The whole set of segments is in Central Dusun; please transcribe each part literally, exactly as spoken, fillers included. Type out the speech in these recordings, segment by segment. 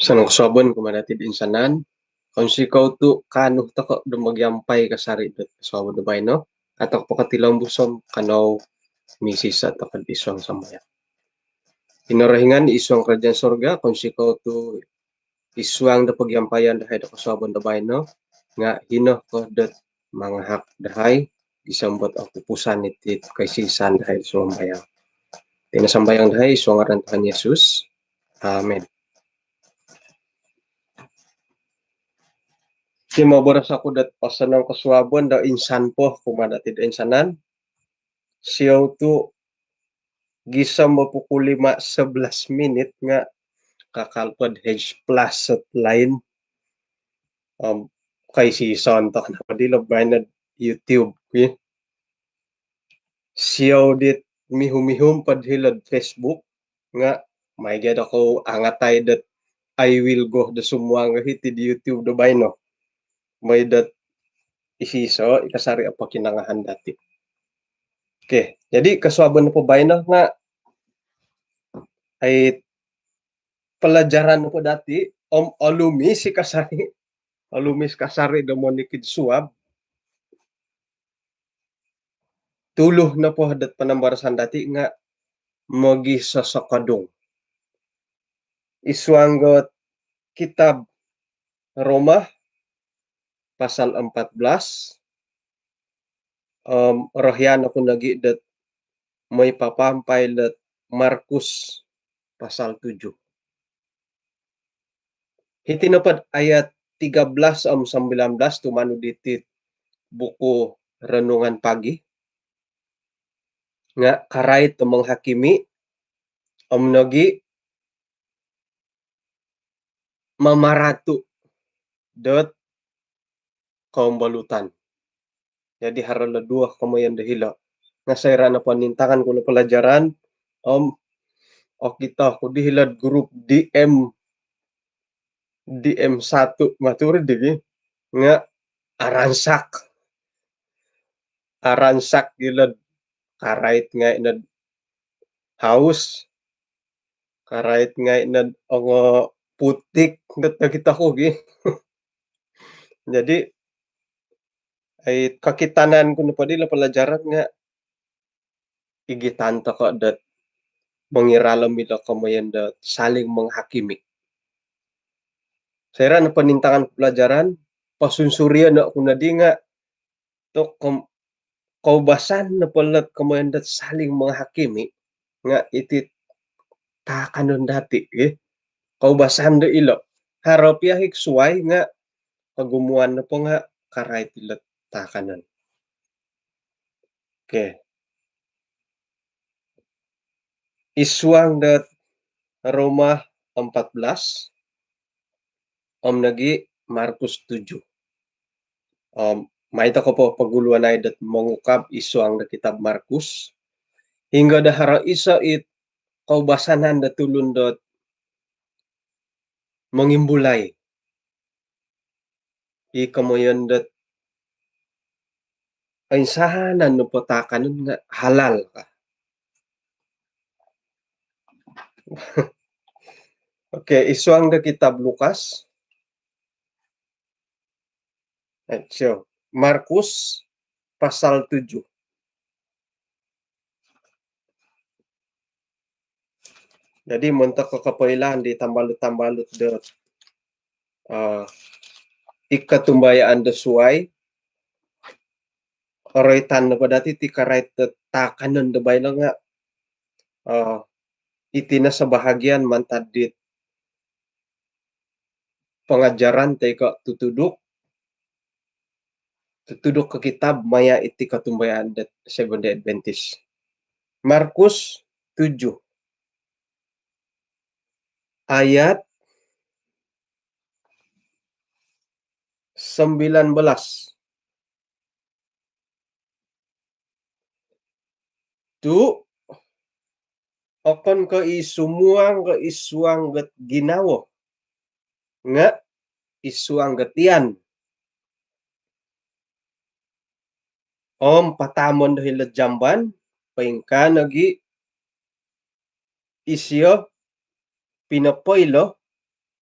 Osonong kosuabon kumaa dati toinsanan. Kounsikou tu kaanu toko do mogiampai kasari do kosuabon do baino. Atau pokotilombus om kanou misisa toko id suang sambayang. Kinorohingan id suang kerajaan sorga, kounsikou tu id suang do pogiampaian dahai do kosuabon do baino nga hino ko dot mangahak dahai gisom dot opupusan iti koisisaan dahai do sumambayang. Iti no sambayang dahai id suang ngaran Tuhan Yesus. Amin. Kimoboros oku dot osonong kosuabon do insan po kumaa dati toinsanan. Siou tu gisom do pukul lima sebelas minit nga kakal po do H plus sat lain. Om koisisaan toko nopo dilo baino do YouTube ki. Siou dit mihum-mihum po dilo do Facebook nga mai gia dokou angatai dot I will go do sumuang hiti di YouTube do baino. Mai dot isiso i kasari apa kinangahan dati. Okey, jadi kosuabon nopo baino nga ai pelajaran nopo dati om olumis i kasari, olumis kasari do monikid suab. Tulu nopo dot panambarasan dati nga mogisosokodung. Id suang dot kitab Roma pasal empat belas, om orohian oku nogi dot moi papaampai dot Markus pasal tujuh. Hiti nopo dot ayat tiga belas om sembilan belas tumanud diti buku renungan pagi nga karait do menghakimi om nogi mamaratu dot kombolutan. Jadi haro lo duo komoyon do hilo. Nga soira nopo nintangan ku lo pelajaran om okito ku di hilo grup D M, D M satu maturi digi nga aransak. Aransak gilo, karait ngai nod haus, karait ngai nod ongo putik nod nokito ku gi. Jadi ai kokitanan ku nopo di lo pelajaran nga igitan toko dot mongiralom ilo komoyon dot saling menghakimi. Soira nopo nintangan pelajaran, posunsurion oku nodi nga tu koubasan nopo lot komoyon dot saling menghakimi nga iti taakanon dati gi. Koubasan do ilo. Haro pia hik suai nga kogumuan nopo nga karait ilo taakanon. Okey. Id suang dot Roma empat belas om nogi Markus tujuh. Om mai toko po poguluan ai dot mongukab id suang do kitab Markus. Hinggo do haro iso it koubasanan do tulun dot mongimbulai i komoyon dot oinsanan nopo taakanon nga halal ka. Okey, id suang do kitab Lukas. Eh, sio. Markus pasal tujuh. Jadi montok ko kopoilaan di tambalut-tambalut do, eh, i kotumbayaan do suai, oroitan nopo dati ti karait do taakanon do baino nga, eh, iti no sebahagian mantad dit pengajaran toi ko tutuduk, tutuduk ko kitab maya iti kotumbayaan dot Seventh Day Adventist. Markus tujuh ayat sembilan belas. Tu okon ko i sumuang ko id suang dot ginawo, nga id suang dot tian. Om pataamon do hilo jamban, poingkaa nogi isio pinopoilo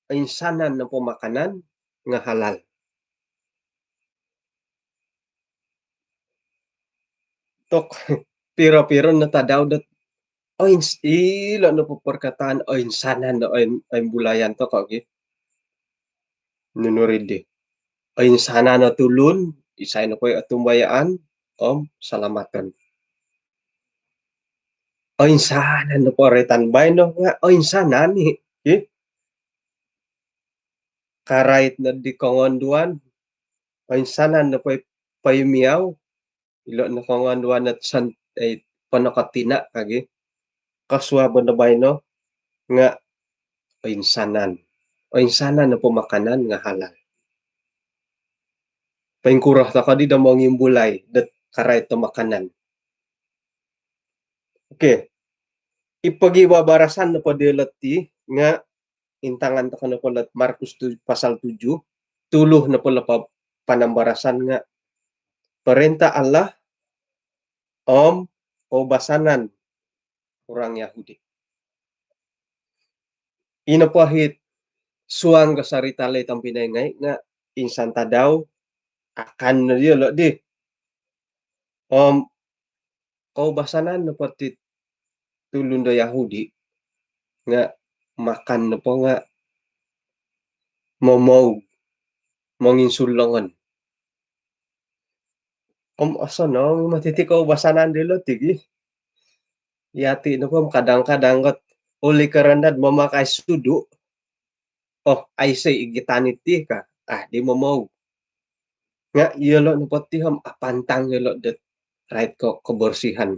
oinsanan nopo makanan nga halal. Tu piro-piro no tadau dot oins-, ilo nopo perkataan oinsanan do oin-, oimbulayan toko gi. Nunu ri di. Oinsanan o tulun, isai nopo i otumbayaan om salamaton. Oinsanan nopo roitan baino nga oinsanan i, i. Karait no di kongonduan, oinsanan nopo i poimiau, ilo no kongonduan dot san-, eh, ponoko tina kagi. Kosuabon do baino nga oinsanan. Oinsanan nopo makanan nga halal. Poingkuro toko di do mongimbulai dot karait do makanan. Okey. I pogibabarasan nopo diolo ti nga intangan toko nopo lot Markus tu-, pasal tujuh, tulu nopo lo pa-, panambarasan nga perintah Allah om koubasanan orang Yahudi. Ino po hit suang ko sarita lei tompinai ngai nga insan tadau akan no diolo di. Om koubasanan nopo ti tulun do Yahudi nga makan nopo nga momoug, monginsul longon. Om osonong moti ti koubasanan diolo ti gi. Yati nopo om kadang-kadang kot oleh kerana mamakai sudu, oh, aiso i gitan iti ka. ah, di momoug. Nga' iyolo' nopo ti om apantang iyolo' dot rait ko kebersihan.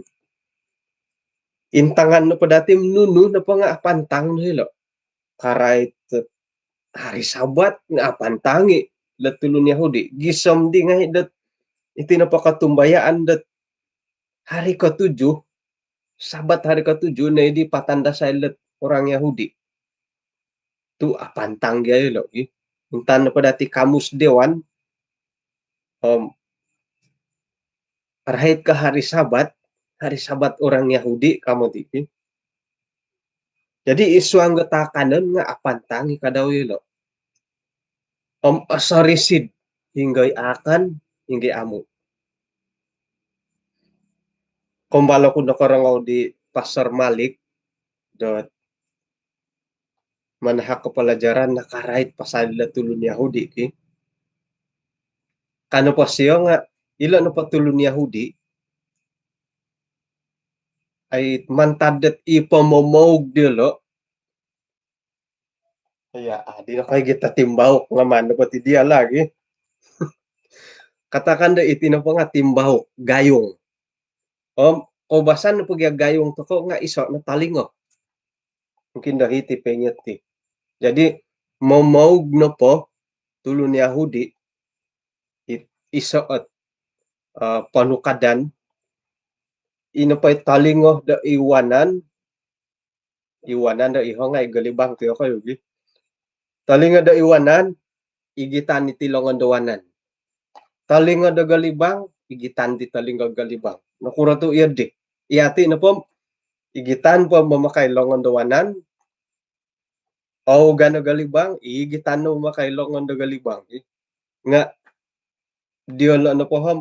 Intangan nopo dati' nunu nopo nga' apantang no iyolo'. Karait dot hari Sabat nga' apantang i' dot tulun Yahudi. Gisom di ngai' dot iti nopo kotumbayaan dot hari ketujuh, Sabat hari ketujuh no di patandasai dot orang Yahudi. Tu' apantang gia ilo' gi. Intangan nopo dati' kamus Dewan, om rait ko hari Sabat, hari Sabat orang Yahudi ka moti ki. Jadi id suang do taakanon nga' apantang i' kadau ilo'. Om osorisid, hinonggo i aakan, hinonggo i amu'. Kombalo ku nokorongou di Pastor Malik dot manahak ko pelajaran nakarait pasal dilo tulun Yahudi ki. Ka nopo sio nga' ilo nopo tulun Yahudi, ai mantad dot i pomomoug diolo'. Iya, adi no kai gita timbauk nga' maan nopo ti diya' lagi. Katakan do iti nopo nga' timbauk, gayung. Om koubasan nopo gia gayung toko' nga' iso' no talingo. Mungkin do hiti poingat ti. Jadi momoug nopo tulun Yahudi, it-, iso' ot, eh, ponukadan, ino po i talingo do iwanan, iwanan do iho nga' i golibang ti oko yugi. Talingo do iwanan, igitan iti longon do wanan. Talingo do golibang, igitan ti talingo golibang. Nokuro tu' iyo di? Iyati' nopo, igitan po mamakai longon do wanan, ougan do golibang, igitan no mamakai longon do golibang. Nga' diolo' nopo om,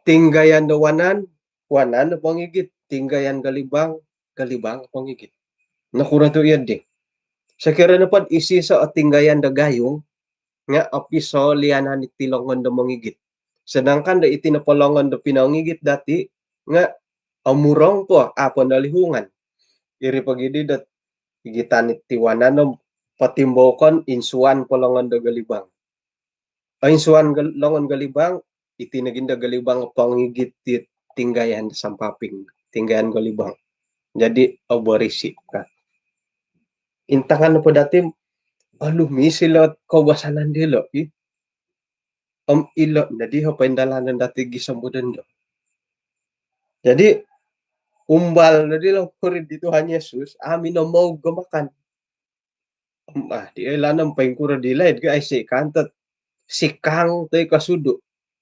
tinggayan do wanan, wanan no pongigit, tinggayan golibang, golibang pongigit. Nokuro tu' iyo di? Sokiro nopo dot iso-iso o tinggayan do gayung, nga' opiso lianan iti longon do mongigit. Sedangkan do iti nopo longon do pinongigit dati', nga' omurong po, a' po nolihungan. Iri pogi di dot igitan iti wanan om potimboukon, insuan po longon do golibang. Oinsuan gol-, longon golibang, iti nogi do golibang pongigit ti tinggayan sampaping, tinggayan golibang. Jadi oborisi' ka. Intangan nopo dati' om olumis ilo koubasanan diolo' i. Om ilo' nodi o poindalanon dati' gisom do dondo. Jadi umbal nodi lo murid di Tuhan Yesus, a' minomoug o makan. Om, ah, di oilaan om poingkuro di laid ga ai si kantot sikang toi ko sudu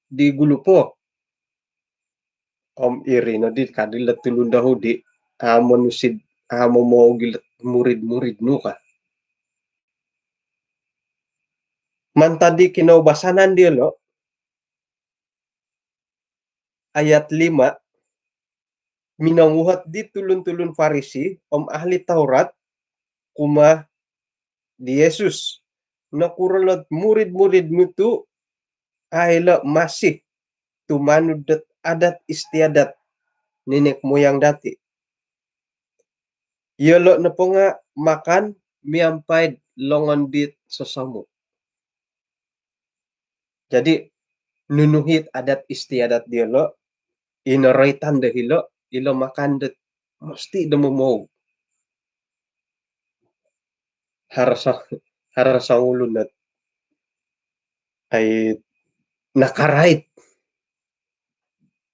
di gulu po. Om iri nodi ka dilo tulun Yahudi, a' monusid, a' momoug ilo murid-murid nu ka. Mantad di kinoubasanan diolo', ayat lima, minonguhot di tulun-tulun Farisi om ahli Taurat kumaa di Yesus, "Nokuro lot murid-murid nu tu' a' ilo masih tumanud dot adat istiadat nenek moyang dati'? Iyolo' nopo nga' makan miampai'd longon dit sosomu'." Jadi nunu it adat istiadat diolo', i noroitan do hilo', ilo makan dot mesti do momoug. Haro sa-, haro songulun dot ai nakarait.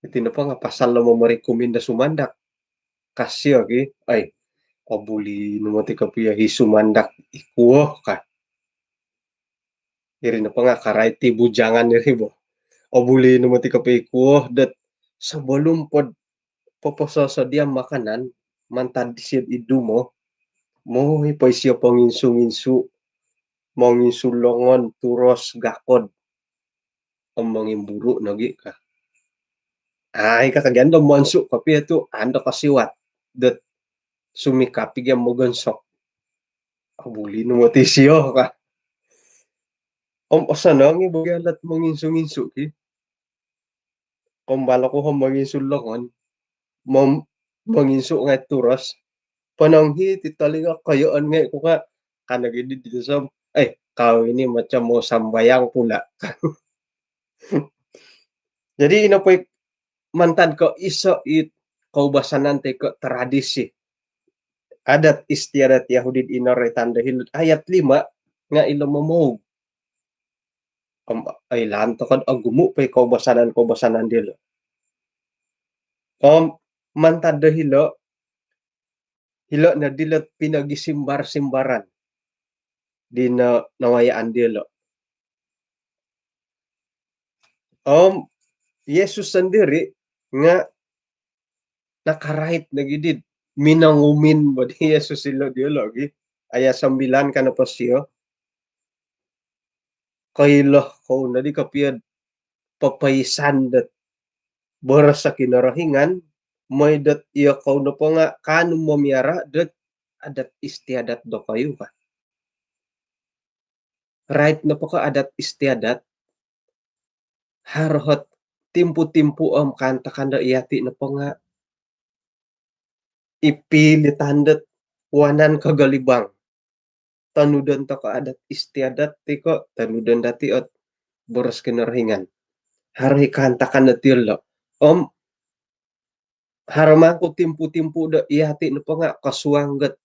Iti nopo nga' pasal lo momorikomen do sumandak. Ka sio gi, ai, obuli no moti kopio i sumandak ikuo ka. Iri nopo nga' karait i bujangan iri bo. Obuli no moti kopio ikuo dot sebelum pod popososodia makanan mantad disio id dumo, mooi po isio ponginsu-nginsu, monginsu longon, turos, gakod om mongimburu' nogi ka. Ai ka, kagian do monsu' kopio tu' a' no kosiwat dot sumikap i gia mogonsok. Obuli no moti sio ka. Om osonong i bo gia lot monginsu-nginsu ki. Kombalo ku om monginsu longon, mom-, monginsu ngai' turos. Ponong hi ti tolingo koyoon ngai' ku ka, ka nogi di dito som, Eh, kau ini macam mau sambayang pula. Jadi ino po i mantad ko iso i koubasanan toi ko tradisi adat istiadat Yahudi di ino roitan do hilo'd ayat lima nga ilo momoug. Om oilaan toko do ogumu po i koubasanan-koubasanan diolo. Om mantad do hilo, hilo no dilo pinogisimbar-simbaran di no nawayaan diolo. Om Yesus sendiri nga nakarait nogi di minongumin bo di Yesus ilo diolo gi. Ayat sembilan ka nopo sio, koilo kou nodi kopio papaisan dot boros Kinorohingan, moi dot iyokou nopo nga kaanu momiara dot adat istiadat dokoyu ka. Rait nopo ko adat istiadat, haro ot timpu-timpu om kaantakan do iyati nopo nga ipilitan dot wanan kogolibang. Tonudon toko adat istiadat ti ko tonudon dati ot boros Kinorohingan. Haro i kaantakan do tiolo. Om haro mangku timpu-timpu do iyati nopo nga kosuang got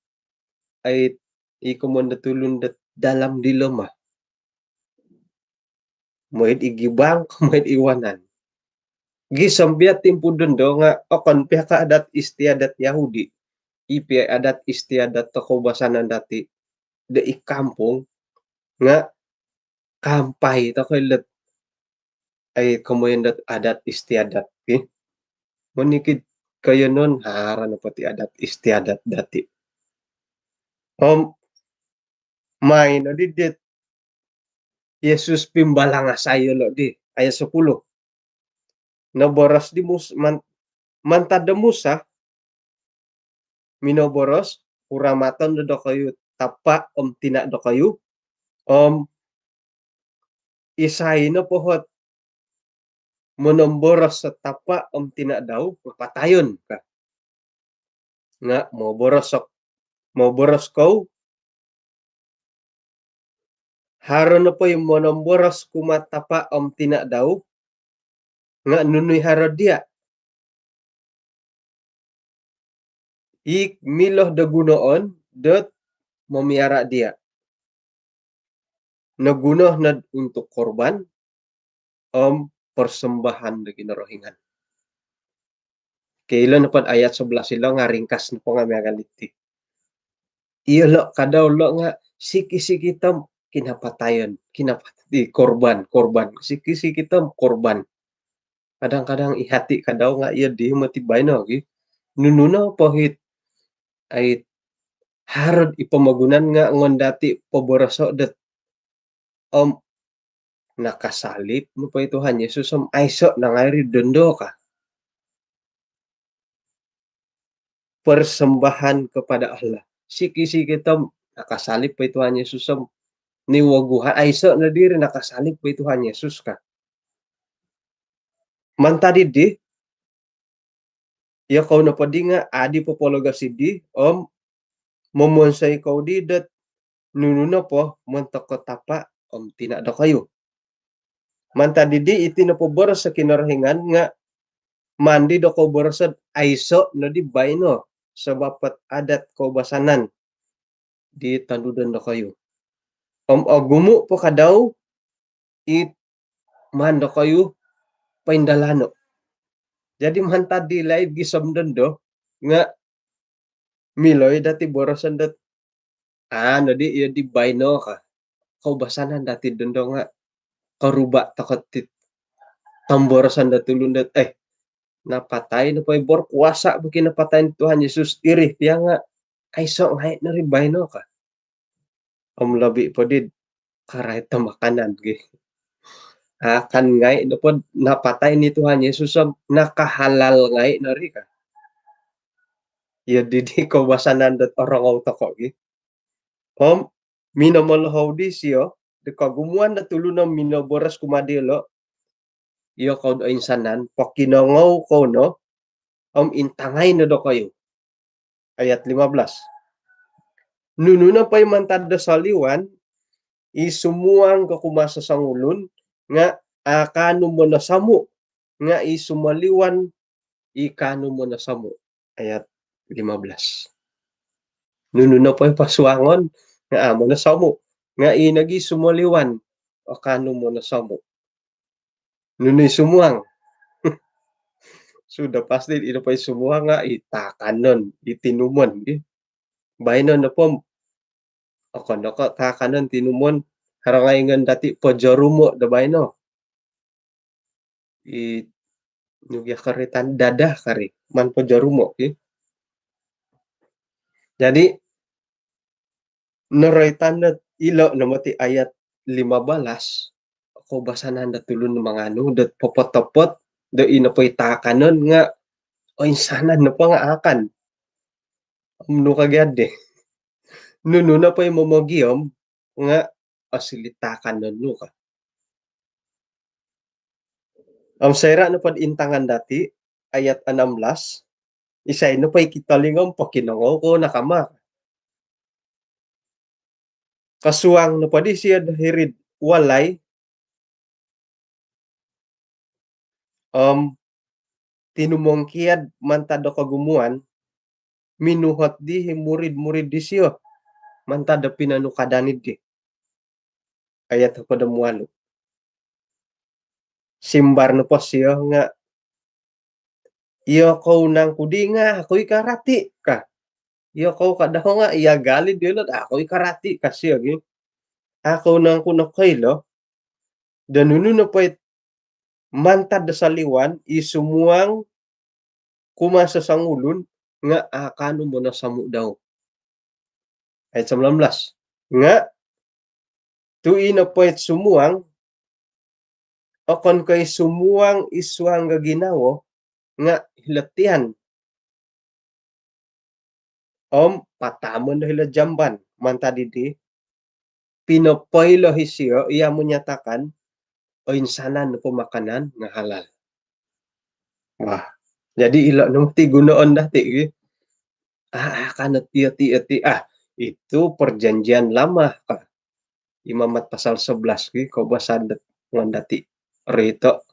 ai i komon do tulun dot dalam dilema. Moid i gibang, moid i wanan. Gisom pia timpu dondo nga okon pia ka adat istiadat Yahudi. I pia adat istiadat do koubasanan dati do i kampung nga kaampai toko ilot ai komoyon dot adat istiadat ki. Monikid koiyonon haro nopo ti adat istiadat dati. Om main odi dit Yesus pimbalangasai yolo di ayat sepuluh. Noboros di Mus-, man-, mantad do Musa, minoboros, uramaton do dokoyu tapa om tina dokoyu, om isai nopo ot monomboros do tapa om tina dau, papatayon ka. Nga moboros ok, moboros kou, haro nopo i monomboros kumaa tapa om tina dau, nga nunu i haro dia? I milo do gunoon dot momiara dia. Noguno nod untuk korban om persembahan do Kinorohingan. Ke ilo nopo ayat sebelas ilo nga ringkas nopo nga miagal iti. Iyolo kadau lo nga sikit-sikit om kinapatayon, kinapat-, di korban, korban, sikit-sikit om korban. Kadang-kadang i hati kadau nga iyo di moti baino gi. Nunu nopo it ai haro id pomogunan nga ongoi dati poboroso dot om nakasalib nopo i Tuhan Yesus om aiso nangai ri dondo ka. Persembahan kepada Allah. Sikit-sikit om nakasalib po i Tuhan Yesus om niwoguhan aiso no diri nakasalib po i Tuhan Yesus ka. Mantad di di, iyokou nopo di nga adi popologos di om momonsoi kou di dot nunu nopo montok ko tapa om tina dokoyu. Mantad di di iti nopo boros do Kinorohingan nga maan di dokoyu boros dot aiso no di baino sabab ot adat koubasanan di tonudon dokoyu. Om ogumu po kadau it maan dokoyu poindalano. Jadi mantad di laid gisom dondo nga milo i dati boroson dot anu di iyo di baino ka. Koubasanan dati dondo nga koruba toko ti tomboroson dot tulun dot eh napatai nopo i berkuasa bagi napatai Tuhan Yesus iri pia nga aiso ngai no ri baino ka. Om lobi po di karai to makanan gi. Akan ngai nopo napatai ni Tuhan Yesus om nakahalal ngai no ri ka. Iyo di di koubasanan dot orongou toko gi. Om minomolohou di sio di kogumuan dot tulun om minoboros kumaa diolo, iyokou do insanan, pokinongou kou no om intangai no dokoyu. Ayat lima belas. Nunu nopo i mantad do soliwan I sumuang ko kumaa sosongulun nga' a' kaanu monosomu', nga' i sumoliwan i kaanu monosomu'. Ayat lima belas. Nunu nopo i posuangon nga' a' monosomu', nga' i nogi sumoliwan o kaanu monosomu'. Nunu i sumuang? Sudah pasti ino po i sumuang nga' i taakanon, i tinumon, i. Baino nopo, okon no ko' taakanon, tinumon, haro ngai' ngon dati' pojorumo' do baino. I, nu gia kari, tan dadah kari, maan pojorumo', i. Jadi, noroitan dot ilo' no moti ayat lima belas, koubasanan dot tulun manganu dot popot-topot do ino po i taakanon nga' oinsanan nopo nga' akan. Om nu ka gia di? Nunu nopo i momogiom nga' osiliu taakanon nu ka. Om soira' nopod intangan dati' ayat enam belas, isai nopo i kitolingo om pokinongou kou no kama. Kosuang nopo di sio do hiri'd walai, om tinumongkiad mantad do kogumuan, minuhot di i murid-murid disio mantad do pinonukadan iddi. Ayat hopod om walu. Simbar nopo sio nga', "Iyokou nangku di nga' a' kou i karati," ka. "Iyokou ka doho nga' iya gali dilo', a' kou i karati," ka sio gi. "A' kou nangku nokoilo do nunu nopo it mantad do soliwan i sumuang kumaa sosongulun nga' a' kaanu monosomu' dau?" Ayat sembilan belas. Nga' tu' ino po it sumuang, okon ko' i sumuang i suang do ginawo, nga' hilo' tian. Om pataamon do hilo' jamban. Mantad iddi, pinopoilo i sio, ia menyatakan, oinsanan nopo makanan nga' halal. Wah, jadi ilo' no moti gunoon dati' gi. Ah, ah, kan iti, iti, iti. Ah, itu perjanjian lama ka. Imamat pasal sebelas gi, koubasan dot ngon dati' rito.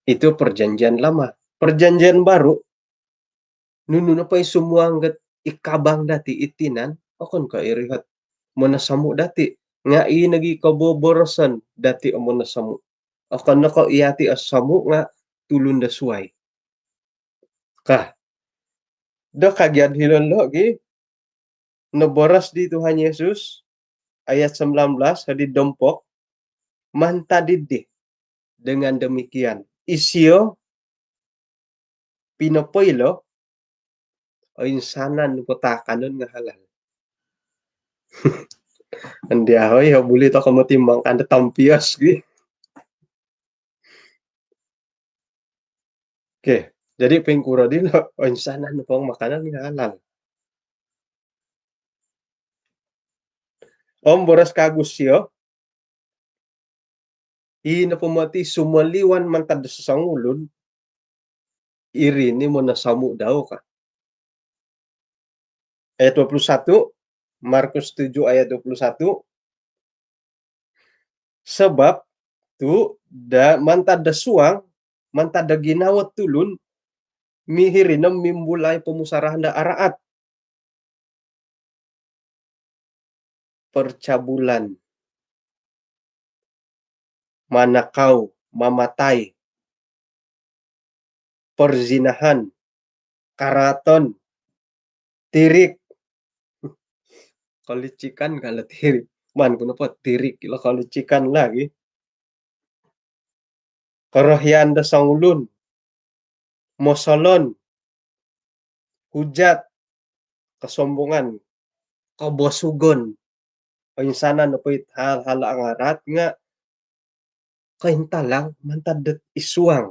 Itu perjanjian lama. Perjanjian baru, nunu nopo i sumuang dot i kabang dati' i tinan, okon ko' iri ot monosomu' dati', nga' i nogi koboboroson dati' o monosomu'. Okon no ko' iyati' o somu' nga' tulun do suwai. Ka. Do kagiad hilo' lo' gi, noboros di Tuhan Yesus, ayat sembilan belas, hodi dompok, mantad iddi, dengan demikian, isio pinopoilo, oinsanan nopo taakanon nga' halal. Andia hoi, buli toko' moti mangakan do tompios gi. Okey, jadi poingkuro dilo', oinsanan nopo makanan nga' halal? Om boros kagu sio, i nopo moti sumoliwan mantad do sosongulun, iri ni monosomu' dau ka. Ayat dua puluh satu, Markus tujuh ayat dua puluh satu. Sabab tu' da mantad da suang, mantad da ginawo tulun, mihiri no mimbulai pomusarahan da araat. Percabulan, manakau, mamatai, perzinahan, karaaton, tirik. Kolicikan ka lo tirik. Maan ku nopo tirik lo kolicikan lagi. Korohian do songulun, mosolon, hujat, kesombongan, kobosugon. Oinsanan nopo it hal-hal angaraat nga' kointalang mantad dot id suang.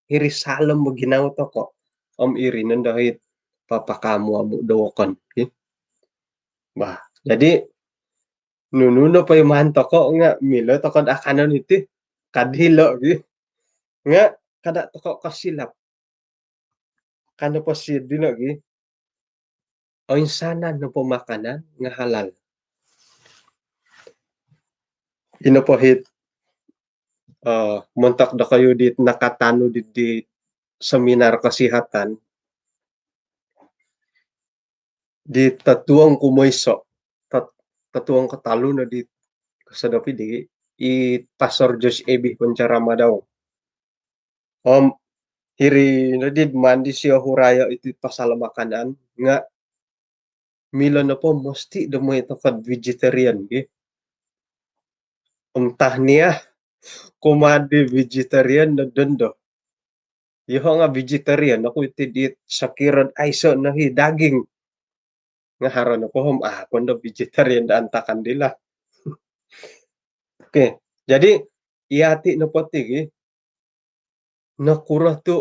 Iri saalom do ginawo toko'. Om iri nondo it papakaamu-amu do wokon. Okey. Bah, jadi nunu nopo i maan toko' nga' milo toko' do akanon iti, ka dilo' gi. Nga' kada' toko' kosilap. Ka nopo sio dilo' gi, oinsanan nopo makanan nga' halal. Ino po hiti, eh, montok dokoyu di nakatanud di, di seminar kesihatan, di totuong kumoiso, tet-, totuong kotolu no di kosodop di, i Pastor Josh Ebi penceramah dau. Om hiri no di mandi sio hurayo iti pasal makanan nga milo nopo mesti do mooi toko vegetarian gi. Om tahniah, kumaa di vegetarian no dondo. Yoho nga vegetarian oku iti di sokiro aiso no hi daging. Nga haro nopo om, ah, pondo vegetarian do antakan dilo. Okey, jadi yati nopo ti gi, nokuro tu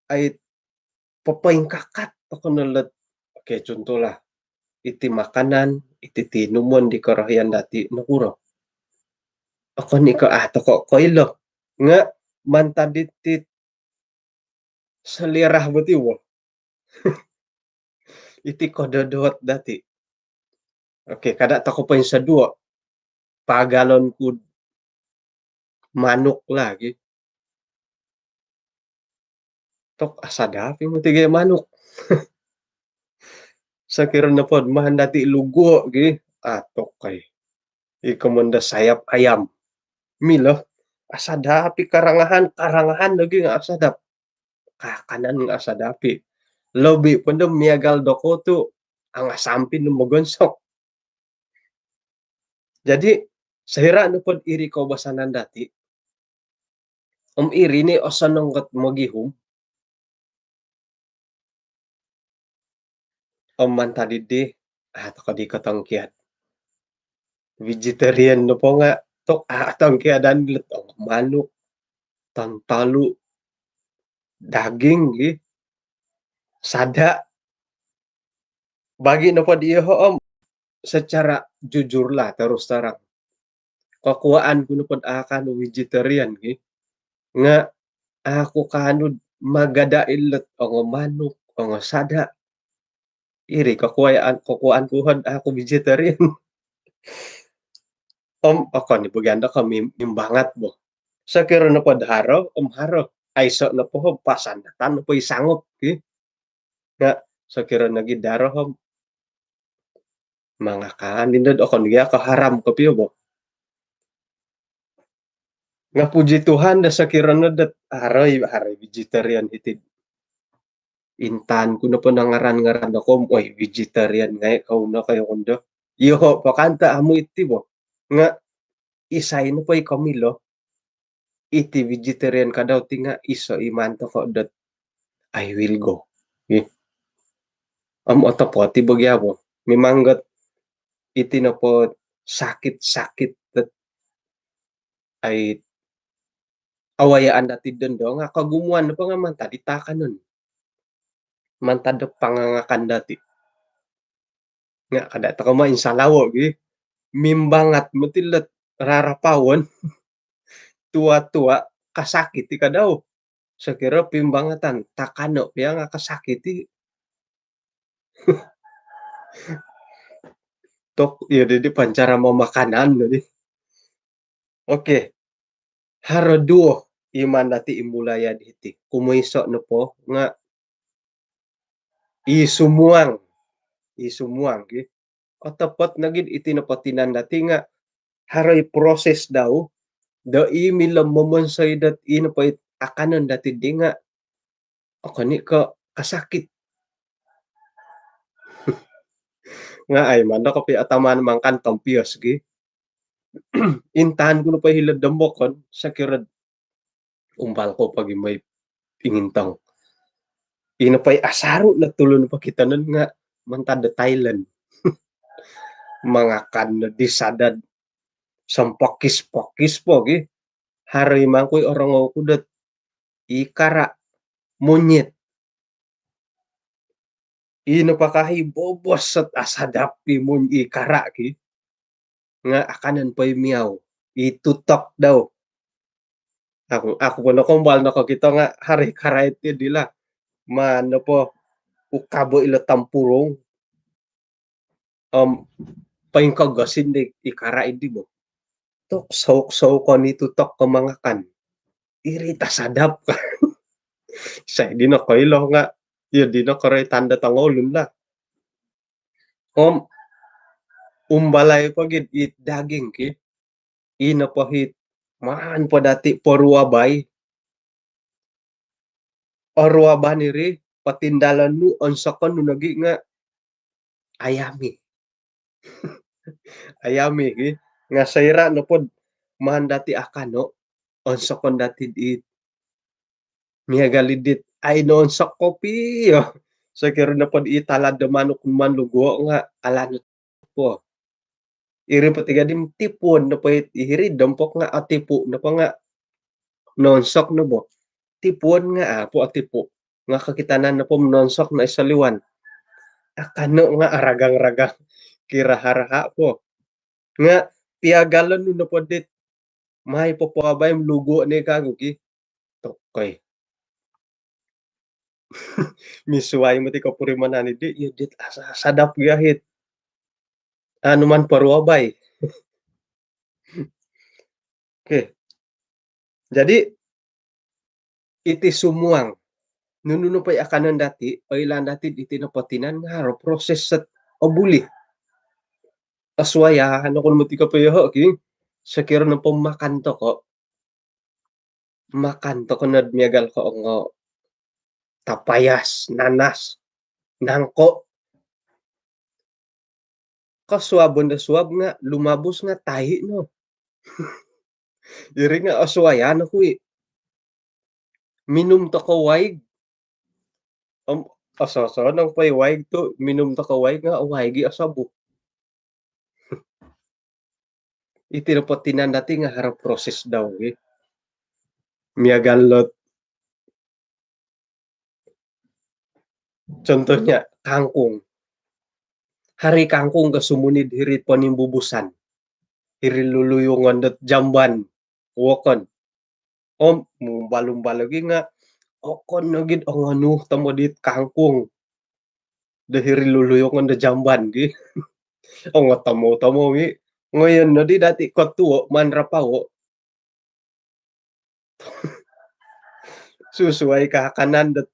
ai popoingkakat toko no lot. Okey, contohlah, iti makanan, iti tinumon di korohian dati, nokuro? Okon i ko, ah, toko koilo. Nga mantad diti selera bo ti wo. Iti kododot dati. Okey, kada toko poinsoduo. Pagalon ku manuk lagi. Tok, asadap i moti gai manuk. Sokiro nopo maan dati lugo gi, ah, tok ai. I komondo sayap ayam. Milo, asadap i karangahan, karangahan lagi nga asadap. Kakanan nga asadap i. Lobi pondo miagal dokoyu tu angasampin no mogonsok. Jadi, soira nopo iri koubasanan dati, om iri ni osonong ot mogihum. Om mantad diri, ah, toko di kotongkiad. Vegetarian nopo nga tok, ah, tongkiadan lot, oh, manuk, tontolu, daging gi, sada. Bagi nopo diho om, secara jujurlah, terus terang, kokuaan ku nopo akan vegetarian gi, nga aku kanu magada ilot ongo manuk, ongo sada. Iri kokuaan, kokuaan ku hod aku vegetarian. Om okon i bagian do kami mimbangat bo. Sokiro nopo haro, om haro. Aiso nopo om pasandatan nopo i sangop gi. Nga sokiro nogi haro om mangakan indo, okon gia ko haram kopio bo. Nga puji Tuhan do sokiro no dot haro i, haro i vegetarian hiti. Intangan ku nopo nangaran-ngaran do kom, oi, vegetarian ngai kau no kayo kondo. Yoho po kan ta amu iti bo. Nga isai nopo i komilo, iti vegetarian kadau ti nga iso i maan toko dot, I will go. Ih. Om otopot i bo gia bo. Memang got iti nopo sakit-sakit dot ai awayaan dati dondo nga kogumuan nopo nga mantad di takanon. Mantad do pangangakan dati. Nga kada toko maan salawo gi. Mimbangat moti lot rarapaon. Tua-tua kasakit i kadau. Sokiro pimbangatan, takano pia nga kasakit i. Tok, iyo di, di pancara mamakanan di. Okey. Haro duo i maan dati imulaya diti. Kumoiso nopo nga i sumuang. I sumuang gi. Otopot nogi iti nopo tinan dati nga haro i proses dau do i milo momonsoi dot i nopo i akanon dati di nga okon i ko kasakit. Nga ai mando kopi ataman mangakan tompios gi. Intangan ku nopo hilo'd dombokon, sokiro umbal ko pogi moi ingintong. Ino po i asaru no tulun pokitanan nga mantad do Thailand. Mangakan no di sadad sompokis-pokis pogi. Haro i mangkui orongou ku dot i kara, monyet. Ino pakahi bobos sot asadap i mon-, i kara ki. Nga akanon po i miau. I tutok dau. Aku, aku po nokombal nokokito nga haro i kara iti dilo. Maan nopo ukabo ilo tampurung. Om, poingkogosin di i kara idi bo. Tok souk-soukon i tutok ko mangakan. Iri tasadap ka. Sai dino koilo nga, iyo dino koroitan do tongoulun lah. Om umbalai po gid it daging ki. Ino po hit maan po dati poruabai. Oruaban iri, potindalon nu, onsokon nu nogi nga ayami. Ayami ki. Nga soira nopo maan dati akano, onsokon dati dit miagal i dit ai noonsok kopio. Sokiro nopo dit talad do manuk maan luguo nga alanut po. Iri po tiga di tipuon nopo i hiri dompok nga atipu nopo nga noonsok no bo. Tipuon nga apo atipu. Nga kokitanan nopo noonsok no i soliwan. Akano nga aragang-ragang. Kiraha-raha po. Nga piagalon nu nopo dit mai popoabai om luguo ni kagu ki. Tokoi. Misuai moti kopurimanan i di, iyo dit asa sadap gia hit. Anu maan poruabai. Okey. Jadi iti sumuang. Nunu nopo i akanon dati, oilaan dati iti nopo tinan nga haro proses set obuli. Osuayan oku no moti kopio ki. Sokiro nopo makan toko, makan toko nod miagal ko ongo tapayas, nanas, nangko. Kosuabon do suab nga lumabus nga tai no. Iri nga osuayan oku i. Minum toko waig. Om oso-oso nang po i waig tu minum toko waig nga waig i osobu. Iti nopo tinan dati nga haro proses dau ki. Miagal lot contohnya kangkung. Hari kangkung ka sumunid hiri ponimbubusan. Hiri luluyungon dot jamban. Wokon. Om mumbal-umbal lagi nga okon nogi ongonu tomod it kangkung. Do hiri luluyungon do jamban gi. Ongo tomou-tomou i. Ngoyon nodi dati kotuo maan rapawo. Susuai ka akanan dot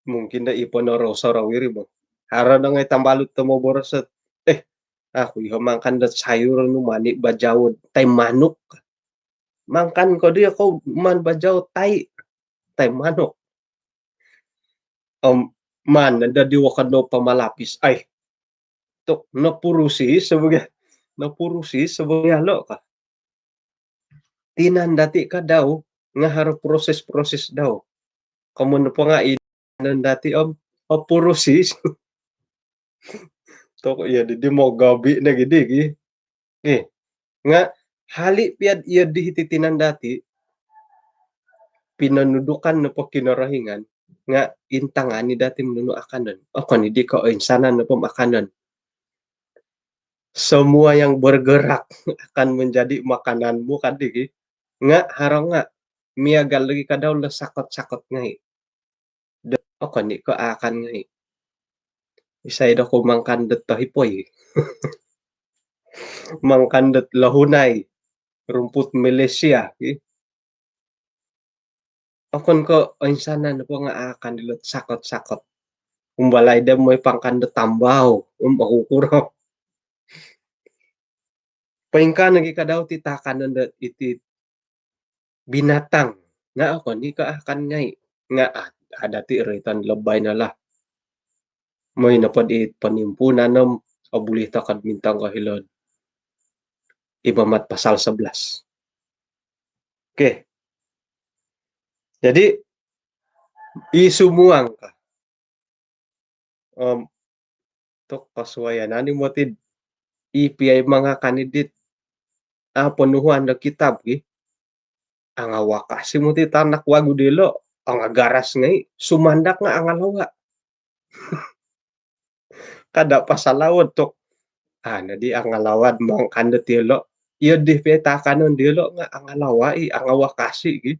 mungkin do ipo no rosoro wiri bo. Haro no ngai tambalut tomou boros dot, eh, aku iho mangakan dot sayur nu mani bajau tai manuk. Mangakan ko dia ko maan bajau tai, tai manuk. Om maan dadi wokon do pamalapis. Ai. Tok nopurusi sebagai, nopurusi sebagai alo ka. Tinan dati ka dau nga haro proses-proses dau. Komun nopo nga inan dati om opurusi. Tok iyo di, di mogobi no gidi gi. Eh, nga hali piad iyo di hiti tinan dati pinonudukan nopo Kinorohingan nga intangan i dati nunu akanon. Okon i di ko oinsanan nopo makanon. Semua yang bergerak akan menjadi makananmu kadi gi. Nga haro nga miagal lagi kadau lo sakot-sakot ngai. Do okon i ko akan ngai. Isai do ko mangakan dot tohipoi. Mangakan dot lohunai, rumput Malaysia ki. Okon ko oinsanan nopo nga akan dilot sakot-sakot. Umbalai do moi pangakan dot tambau, um aku kuro. Poingkaa nogi kadau ti taakanon do iti binatang nga okon i ko akan ngai nga a-, ada ti roitan lobai no lah. Moi nopo di ponimpuunan om obuli tokod mintong ko hilo'd Imamat pasal sebelas. Okey. Jadi i sumuang ka. Om tok kosuayan ani moti i piai mangakan i dit a ponuhuan do kitab ki. Angawakasi moti tanak wagu dilo, angagaras ngai, sumandak nga angalawa. Kada pasal lawan tok. Ah, nadi angalawa mangakan do tiolo. Iyo di piai taakanon diolo nga angalawa i, angawakasi ki.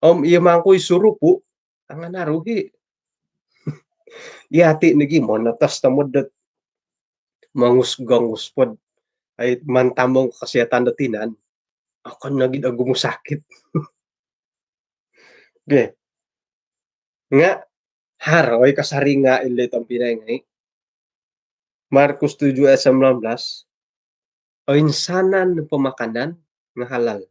Om iyo mangkui surupu, anganaru hi. Yati nogi monotos tomod dot mangus-gangus pod ai mantamong kesihatan do tinan, okon nogi do ogumu sakit. Okey. Nga haro i kasaringa' ilo tompinai ngai'. Markus tujuh ayat sembilan belas, oinsanan nopo makanan nga halal.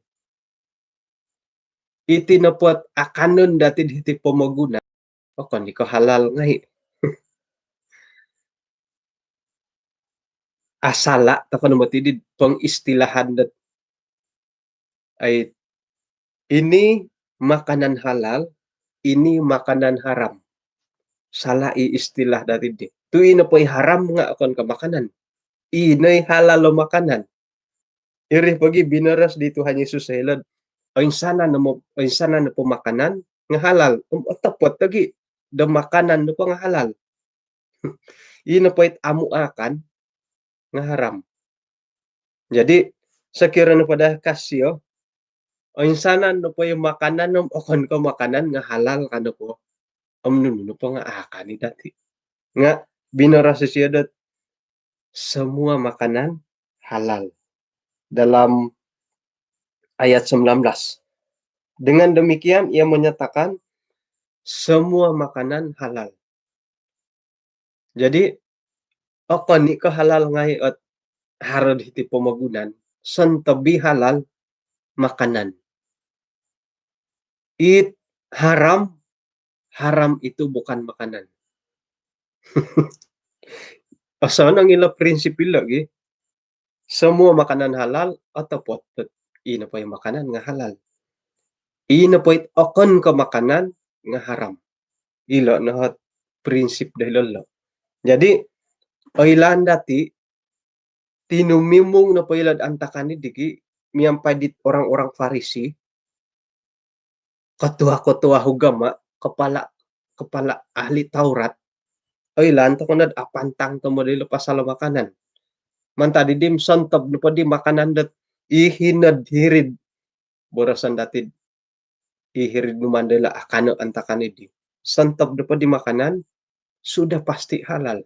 Iti nopo akanon dati' hiti pomogunan, okon i ko halal ngai'. Asala' toko no moti di pengistilahan dot ai, ini makanan halal, ini makanan haram. Salah i istilah dati' di. Tu' ino po i haram nga' okon ko makanan. Ino i halal o makanan. Iri pogi binoros di Tuhan Yesus hilo'd, oinsanan nopo, oinsanan nopo makanan nga halal. Om otopot lagi do makanan nopo nga halal. Ino po it amu' aakan nga haram. Jadi, sokiro nopo do kasio, oinsanan nopo i makanan om okon ko makanan nga halal ka nopo. Om nunu nopo nga aakan i dati'. Nga binoros isio dot semua makanan halal. Dalam ayat sembilan belas. Dengan demikian, ia menyatakan semua makanan halal. Jadi, okon i ko halal ngai' ot haro hiti pomogunan, sontob i halal makanan. It haram, haram itu bukan makanan. Osonong ilo prinsip ilo gi. Semua makanan halal, otopot dot ino po i makanan nga halal. Ino po it okon ko makanan nga haram. Ilo no ot prinsip do hilo lo. Jadi, oilaan dati', tinumimung nopo ilo'd antakan i digi miampai dit orang-orang Farisi, ketua-ketua ugama, kepala, kepala ahli Taurat, oilaan toko nod apantang tomod ilo pasal makanan. Mantad di dim sontob nopo di makanan dot i hino'd hiri'd boroson dati'd i hiri'd numan do ilo akano' antakan i di. Sontob nopo di makanan, sudah pasti halal.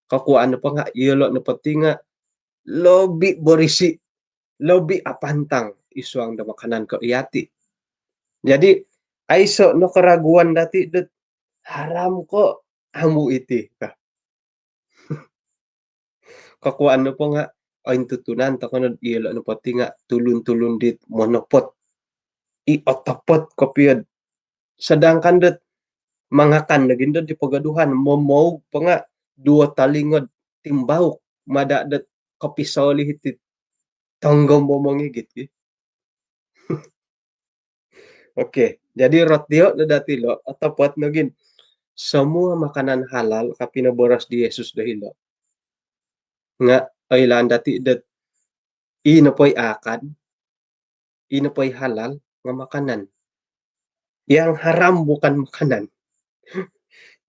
Kokuaan nopo nga' iyolo' nopo ti nga' lobi borisi', lobi apantang i suang do makanan ko' iyati'. Jadi, aiso' no keraguan dati' dot haram ko' amu' iti ka. Kokuaan nopo nga' ointutunan toko nod iyolo' nopo ti nga' tulun-tulun dit monopot. I otopot kopio'd. Sedangkan dot mangakan nogi ndo di pogoduhan, momoug po nga' duo talingod timbauk, mada' dot kopisoli hiti tonggom bo mongigit ki. Okey, jadi rotio' no dati' lo, otopot nogi. Semua makanan halal ka pinoboros di Yesus do hilo. Nga' oilaan dati' dot ino po i akan, ino po i halal nga' makanan. Yang haram bukan makanan.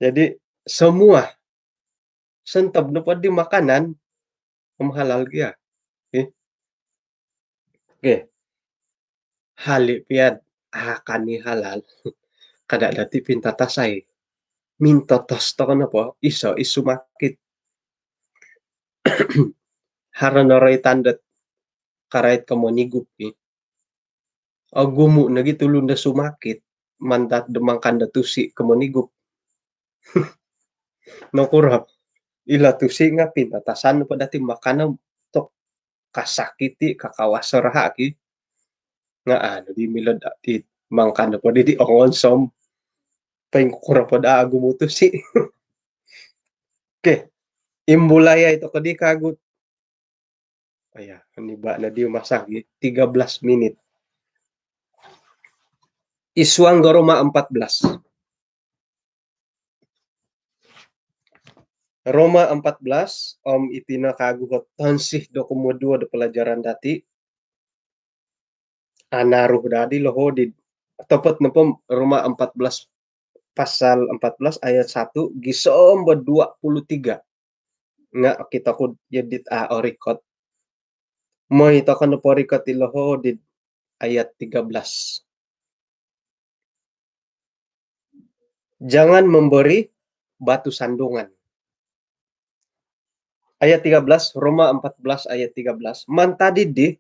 Jadi, semua, sontob nopo di makanan, om halal gia. Okey. Okey. Hali' pia'd akan i halal, kada' dati' pintatasai. Mintatas toko nopo, iso' i sumakit. Haro no roitan dot karait ko monigup ki. Ogumu' nogi tulun do sumakit, mantad do mangakan do tusi' ko monigup. Nokuro, ilo tusi' nga' pintatasan po dati' makanan tu' kasakiti, kakawas o raha' ki. Nga' anu di milo dati' mangakan po di, di ongonsom. Poingkuro po daa ogumu' tusi'. Okey. Imbulayai toko di kagu. Aya, ini ba' no di masak gi, tiga belas minit. I suang do Roma empat belas. Roma empat belas, om iti no kagu ot tonsi do kumoduo do pelajaran dati'. Anaru dadi loho di, otopot nopo Roma empat belas, pasal empat belas ayat satu gisom bo dua puluh tiga. Nga' okito ku iyo dit a' orikot. Moi toko nopo rikot i loho di ayat tiga belas. Jangan memberi batu sandungan. Ayat tiga belas, Roma empat belas ayat tiga belas. Mantad diri,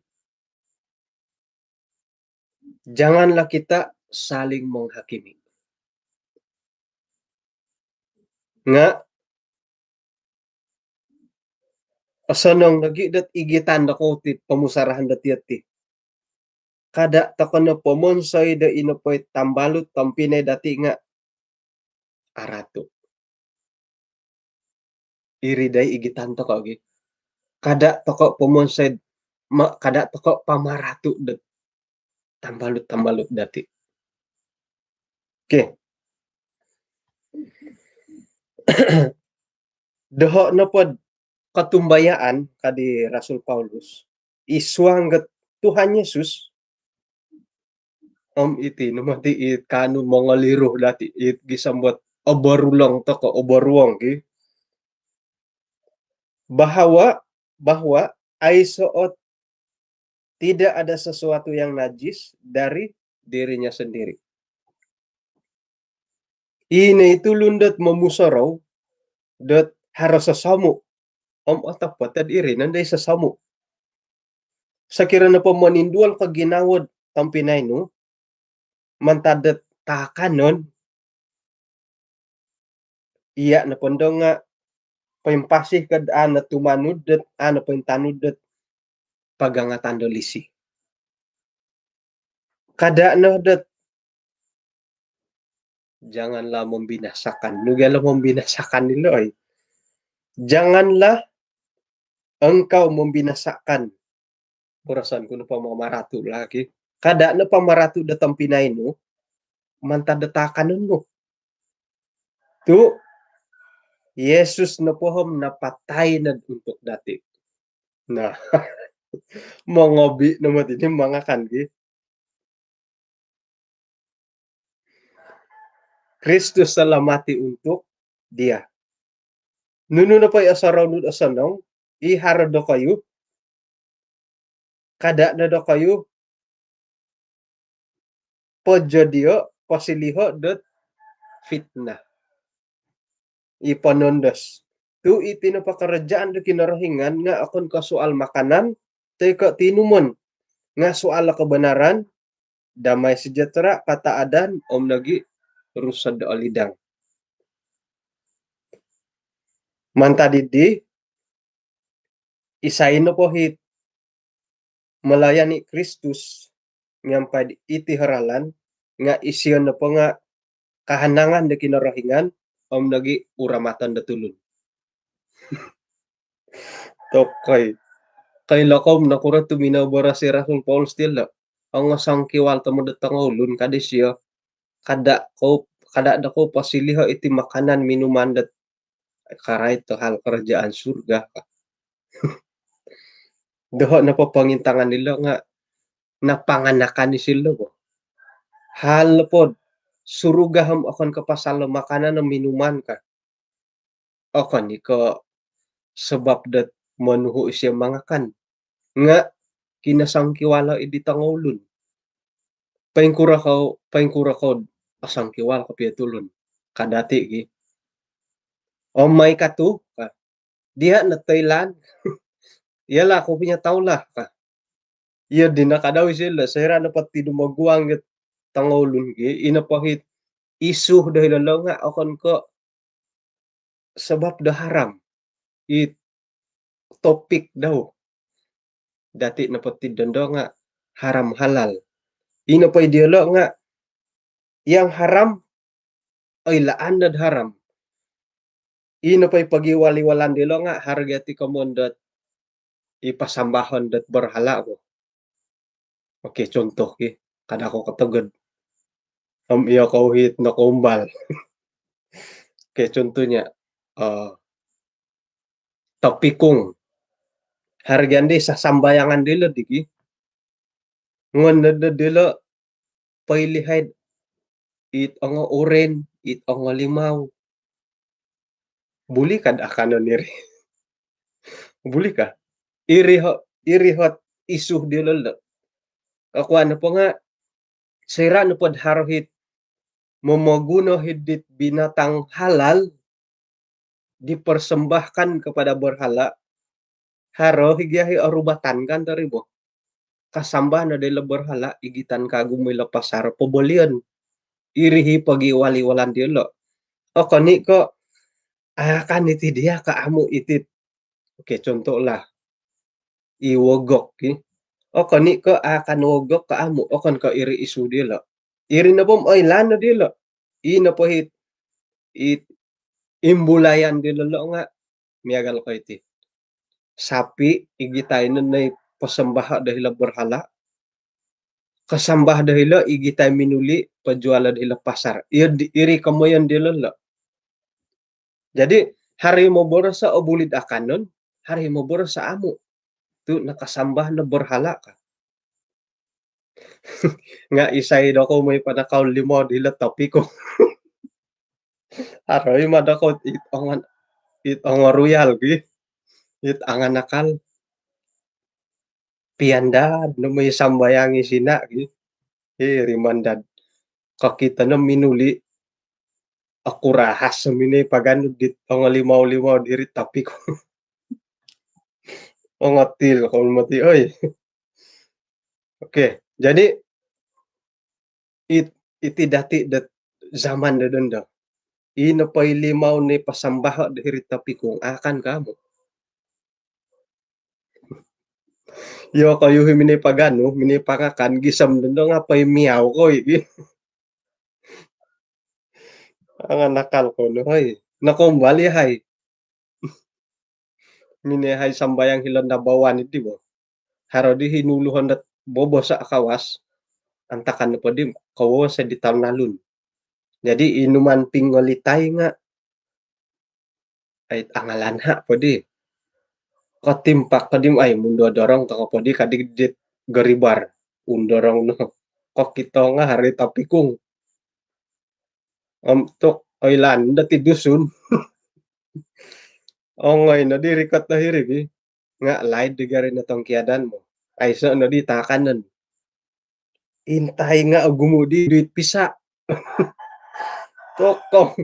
janganlah kita saling menghakimi. Nga' osonong nogi' dot igitan dokoyu ti pomusarahan dot iyo ti. Kada' toko' no pomonsoi do ino poi tambalut tompinai dati' nga' aratu'. Iri dai igitan toko' gi. Kada' toko' pomonsoi, ma-, kada' toko' pamaratu' dot tambalut-tambalut dati'. Okey. Doho' nopod kotumbayaan, ka di Rasul Paulus, i suang dot Tuhan Yesus, om iti no moti i kaanu mongoliru dati', it gisom dot oborulong toko', oboruong gi. Bahawa, bahawa aiso ot tidak ada sesuatu yang najis dari dirinya sendiri. Ino i tulun dot momusorou dot haro sosomu'. Om otopot dot iri nondo i sosomu'. Sokiro nopo moninduol ko ginawo dot tompinai nu mantad dot taakanon, iya' nopo ndo nga' poimpasi ko dot a' no tumanud dot, a' no pointanud dot pagangatan do lisi. Kada' no dot, janganlah membinasakan. Nu gia lo membinasakan ilo, oi. Janganlah engkau membinasakan. Poroson ku nopo mamaratu' lagi. Kada' no pamaratu' do tompinai nu mantad do taakanon nu. Tu' Yesus nopo om napatai nod untuk dati'. Nah, mongobi' no moti di mangakan gi. Kristus telah mati untuk dia. Nunu nopo i osorou nu dot osonong, i haro dokoyu, kada' no dokoyu pojodio', posiliho' dot fitnah. I ponondos. Tu' iti no pakarajaan do Kinorohingan nga' okon ko' soal makanan, toi ko' tinumon. Nga' soal do kabanaran, damai sejahtera, kataadan, om nogi' Rusod Olidang. Mantad diri, isai nopo it melayani Kristus miampai iti ralan, nga' isio nopo nga' kahanangan do Kinorohingan, om nogi' uramaton do tulun. Tokoi. Koilo kou nokuro tu' minoboros i Rasul Paulus dilo'. Ongo songkiwal tomod do tongoulun, ka disio. Kada' kou, kada' dokoyu posiliho' iti makanan minuman dot karait do hal karajaan surga, ka. Doho' nopo pongintangan dilo' nga' napanganakan isilo bo. Hal nopod surga om okon ko' pasal do makanan om minuman, ka. Okon i' ko' sabap dot monuhu' isio mangakan. Nga' kinosongkiwalo' i di tongoulun. Poingkuro kou, poingkuro kou osongkiwal kopio tulun, ka dati' gi. Om mai ka tu', ka. Dia' no toilaan. Iyalah, aku punya tahulah, ka. Iyo dino kadau isilo, soira' nopo ti dumaguang it tongoulun gi, ino po it isu do hilo lo nga' okon ko' sabap do haram. It topik dau. Dati' nopo ti dondo nga' haram halal. Ino po i diolo' nga' yang haram, oilaan nod haram. Ino po i pogiwal-iwalan dilo' nga' haro gia ti komoyon dot i pasambahon dot berhala bo. Okey, contoh ki, kada' kou kotogod. Om iyokou it nokoumbal. Okey, contohnya, eh, topikung. Haro gia di sasambayangan dilo' di ki. Ngon do dilo' poilihai it ongo urin, it ongo limau. Buli kad akanon iri? Buli ka? Iri ho, iri hot isu dilo' lo. Akuan nopo nga', soira' nopod haro it momoguno id dit binatang halal dipersembahkan kepada berhala, Haro hi gia hi orubatan kan tari bo. Kasambah no dilo berhala, igitan kagu milo pasar pobolion. Iri hi pogiwali-walan diolo. Okon i ko akan iti dia ka amu iti. Okey, contohlah. I wogok ki. Okon i ko akan wogok ka amu, okon ko iri isu diolo. Iri nopo om oilaan no diolo. I nopo hi, i imbulayan diolo lo nga miagal ko iti. Sapi, igitai no noi posombah do hilo berhala. Kasambah do hilo, igitai minuli, pojual do hilo pasar. Iyo di, iri komoyon diolo lo. Jadi, haro i moboros o obuli do akanon, haro i moboros o amu. Tu nakasambah no berhala ka. Nga isai dokou moi panakau limau dilo topik ko. Haro i ma dokou it ongon, it ongo royal gi. It angan akal. Piandad no moi sambayang i sina gi. Iri mandad. Kokito no minuli. Aku rahas minoi paganu dit ongo limau-limau diri topik. Ongotil ko moti oi. Okey, jadi it, iti dati do zaman do dondo. I nopo i limau ni pasambah do hiri topik kung akan ka amu. Iyo koyu hi minoi paganu, minoi pangakan, gisom dondo ngapo i miau ko i. Angan akal ko no hai. Nakombali hai. Minoi hai sambayang hilo Nabawan iti bo. Haro di hinuluhon dot bobos akawas. Antakan nopo di kawas di talun-alun. Jadi inuman pingolitai nga ai angalanha po di. Kotimpak ko di ai mundorong ko po di kadi dit goribar. Undorong no. Kokito nga haro i topik kung. Om tu oilaan dati Dusun. Ongoi no di rikot do hiri gi. Nga laid di gari no tongkiadan mo. Aiso no di taakanon. Intai nga ogumu di duit pisa. Tokong.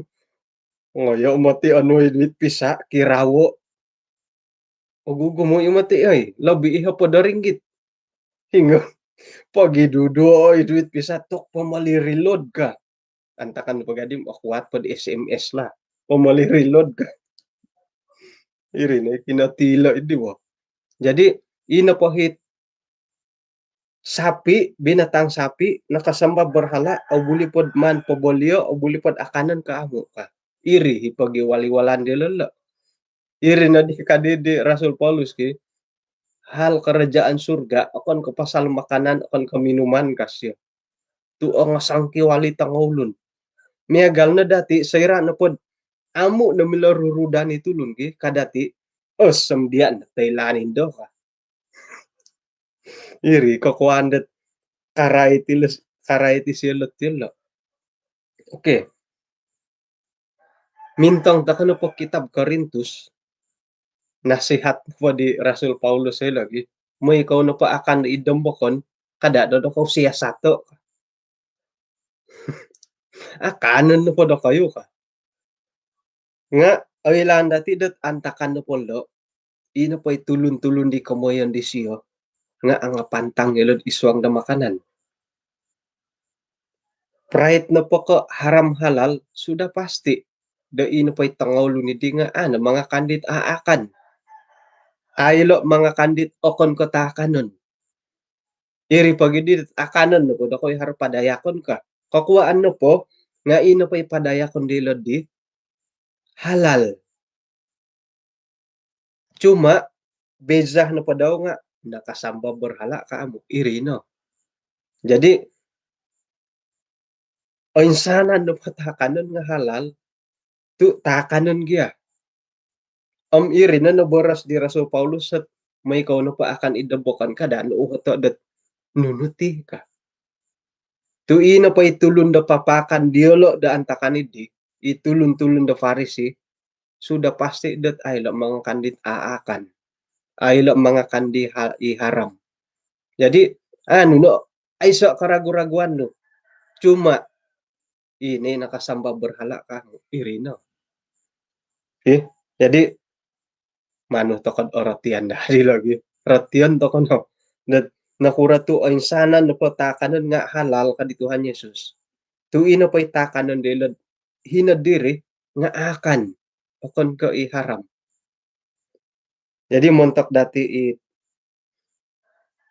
Ngoyo moti onu i duit pisa kirawo. Ogugumu i moti oi, lobi iho po do ringgit. Hinggo. Pogiduduo i duit pisa tok pomoli reload ka. Antakan po gadi om okuat po di S M S lah. Pomoli reload ka. Iri no i kinotilo idi bo. Jadi ino po hit sapi, binatang sapi, nakasambah berhala, obuli pod maan pobolio, obuli pod akanon ka amu ka. Iri hi pogiwali-walan diolo lo. Iri no di kadi di Rasul Paulus ki, hal kerajaan surga okon ko pasal makanan, okon ko minuman ka sio. Tu ongo sangkiwali tongoulun. Miagal no dati soira nopod amu no milo rurudan i tulun ki, ka dati, os, om dia no toilaan indo ka. Iri kokuaan dot karai ti lo, karai ti sio lo ti lo. Okey. Mintong toko nopo kitab Korintus, nasihat nopo di Rasul Paulus oi lagi. Moi kou nopo akan id dombokon, kada do dokou siasato. Akanon nopo dokoyu ka. Nga oilaan dati dot antakan nopo lo, ino po i tulun-tulun di komoyon disio nga angapantang ilo id suang do makanan. Prait nopo ko haram halal, sudah pasti do ino po i tongoulun idi nga aa no mangakan dit aakan. Aa ilo mangakan dit okon ko taakanon. Iri pogi di akanon nopo dokou i haro padayakon ka. Kokuaan nopo nga ino po i padayakon dilo di halal. Cuma beza nopo dau nga nakasambah berhala ka amu, iri no. Jadi oinsanan nopo taakanon nga halal tu taakanon gia. Om iri no noboros di Rasul Paulus dot moi kou nopo akan id dombokon kada no uhoto dot nunu ti ka. Tu ino po i tulun do papaakan diolo do antakan idi, i tulun-tulun do Farisi, sudah pasti dot aa ilo mangakan dit aakan. Aa ilo mangakan di ha-, i haram. Jadi anu no, aiso keragu-raguan nu. Cuma ino nakasambah berhala ka, iri no. Okey, jadi Manu tokou orotian daa dilo gi. Rotian tokou no. Dot nokuro tu oinsanan nopo taakanon nga halal ka di Tuhan Yesus. Tu ino po i taakanon dilo hino diri nga akan. Okon ko i haram. Jadi montok dati i,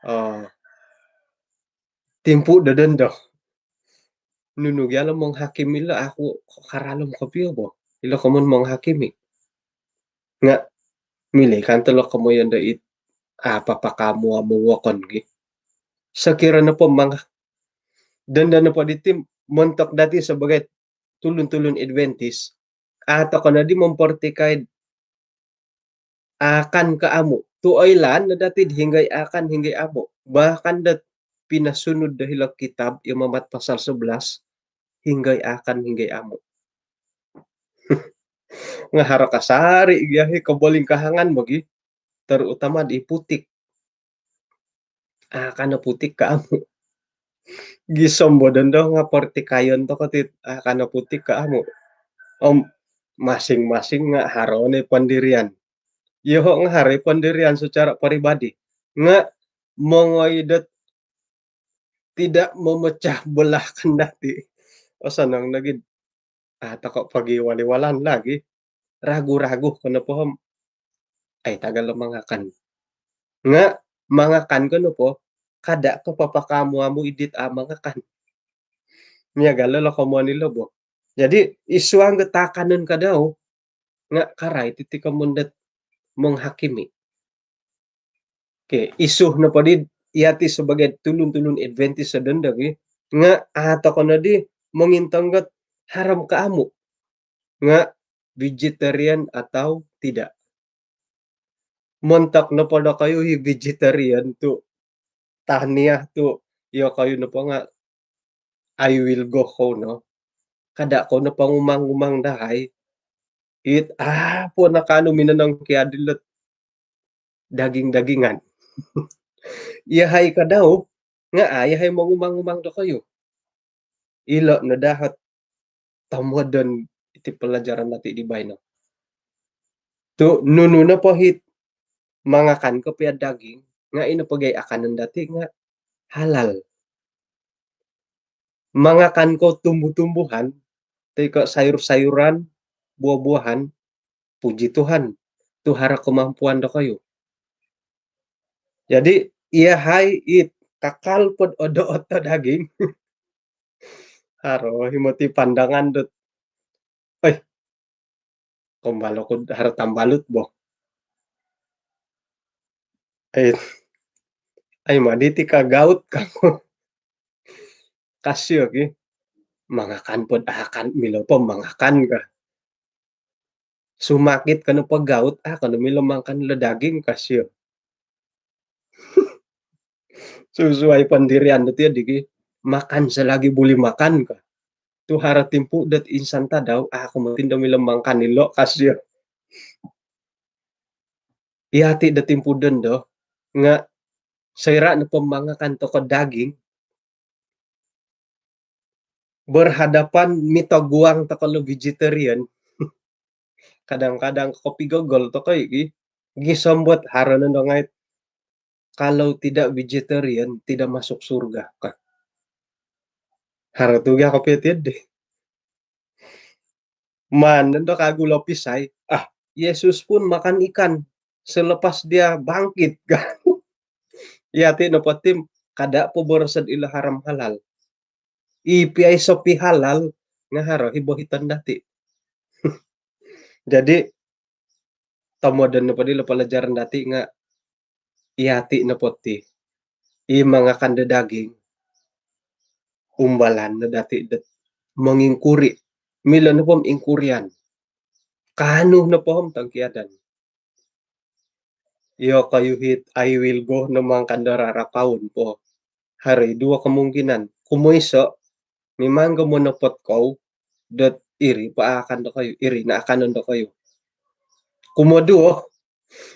eh, timpu do dondo. Nunu gia lo menghakimi lo aku karalom kopio bo. Ilo komun menghakimi. Nga mili kan telo komoyon do it apa pakamu amu wokon gi. Sekiranya po manga dondo nopo diti montok dati sebagai tulun-tulun Adventist, atau kena di mempertikai akan ke amu. Tu oilaan no dati hinggai akan, hinggai amu. Bahkan dot pinasunud do hilo kitab Imamat pasal sebelas, hinggai akan, hinggai amu. Nga haro kasari gia hi kobolingkahangan bagi, terutama di putik. Akan putik ka amu. Gisom bo dondo nga pertikaion tokou ti akan putik ka amu. Om masing-masing nga haro ni pendirian. Yoho nga haro pendirian secara peribadi. Nga mongoi dot tidak memecah belahkan dati. Osonong nogi. Ah, tokou pogiwal-iwalan lagi. Ragu-ragu ko nopo om, ai, tagal lo mangakan. Nga mangakan ko nopo, kada ko papakamu-amu idit a mangakan. Miagal lo komoyon ilo bo. Jadi isuang ko taakanon kadau nga karai titi komun dot menghakimi. Okey, isu nopo di yati sebagai tulun-tulun Adventist do dondo gi, nga atau kena di mongintong dot haram ka amu nga vegetarian atau tidak. Montok nopo dokoyu i vegetarian tu tahniah tu, yokoyu nopo nga I will go kou no. Kada kou no pangumang-umang dahai. It apo nakaanu minanang kiadil dot daging-dagingan. Iyahai kadau nga iyahai mangumang-umang dokoyu. Ilo no dahot tomodon iti pelajaran dati di baino. Tu nunu nopo hit mangakan ko pia daging nga ino pogi akanon dati nga halal. Mangakan ko tumbuh-tumbuhan, toi ko sayur-sayuran, buah-buahan, puji Tuhan, tu haro kemampuan dokoyu. Jadi iyahai it kakal pod odoot do daging. Haro himo ti pandangan dot, oi, kombalo ko haro tambalut bo. Ai, ai, madi ti ka gaut ka. Kasio ki. Mangakan pod akan, milo po mangakan ka. Sumakit kano po gaut, ah, kano milo mangakan lo daging, kasio. Susuai pendirian do tio digi, makan selagi boleh makan ka. Tu haro timpu dot insan tadau, ah, aku matindo milo mangakan ilo, kasio. Iyati do timpu dondo nga soira nopo mangakan toko daging, berhadapan mitoguang toko lo vegetarian. Kadang-kadang kopigogol toko iki, gisom dot haro nondo ngai, kalau tidak vegetarian, tidak masuk surga, ka. Haro tu gia kopio ti di. Maan nondo kagu lopisai, ah, Yesus pun makan ikan selepas dia bangkit, ka. Iyati nopo ti kada po boroso ilo haram halal. I pia iso pi halal nga haro hi bohiton dati. Jadi tomodon nopo dilo pelajaran dati nga iyati nopo ti, i mangakan do daging, umbalan no dati dot mengingkuri. Milo nopo om ingkurian. Kaanu nopo om tangkiadan. Iyokoyu hiti, I will go no mangakan do rarapaon po. Haro i duo kemungkinan. Kumoiso, mimang go monopot kou dot iri po akan dokoyu, iri no akanon dokoyu. Kumoduo,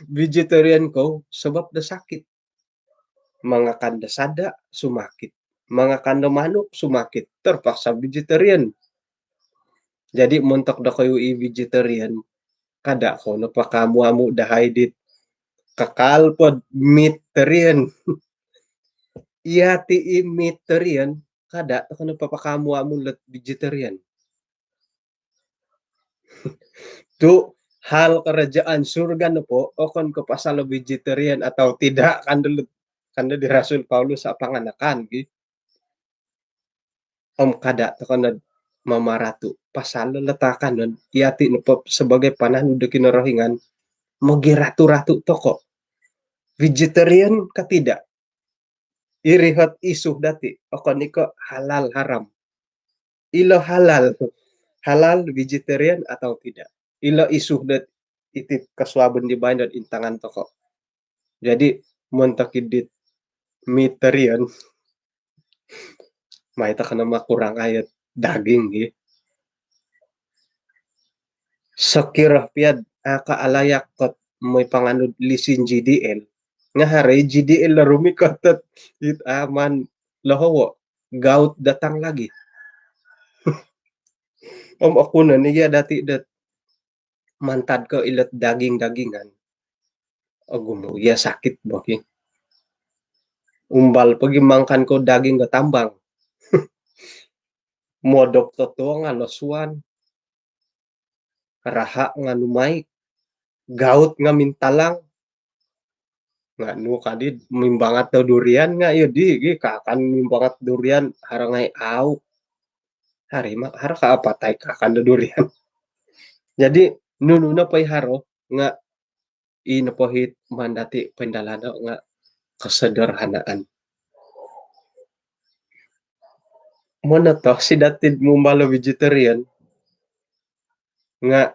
vegetarian kou sebab do sakit. Mangakan do sada, sumakit. Mangakan do manuk, sumakit. Terpaksa vegetarian. Jadi montok dokoyu i vegetarian, Kada' ko no pakamu-amu dahai dit kakal pod meterian. Iyati' i meterian, kada' toko no papakamu-amu lot vegetarian. Tu' hal kerajaan surga nopo, okon ko pasal vegetarian atau tidak, kan dilo, kan di Rasul Paulus apanganakan gi. Om kada' toko no mamaratu' pasal lo taakanon, iyati' nopo sebagai pananud do Kinorohingan, mogiratu-ratu' toko. Vegetarian ka tidak? Iri hot isu dati', okon i ko halal haram. Ilo halal, halal vegetarian atau tidak. Ilo isu dot iti kosuabon di baino dot intangan toko. Jadi, montok i dit meterian, mai toko no makurang ayat daging gi. Sokiro piad aka alayak kot moi panganud lisin G D L. Nga haro i G D L lo rumikot dot it aman lohowo, gaut datang lagi. Om oku no ni gia dati' dot mantad ko ilot daging-dagingan. Ogumu' gia sakit bo ki. Umbal pogi mangakan ko daging ko tambang. Modop totuo nga losuan. Raha' nga numaik. Gaut nga mintalang. Nga nu kadi mimbangat do durian nga iyo di gi, kaakan mimbangat durian, haro ngai au. Hari ma, haro ka apatai kaakan do durian. Jadi, nunu nopo i haro nga i nopo hit maan dati' poindalano' nga kesederhanaan. Monoto si dati' mumbal o vegetarian nga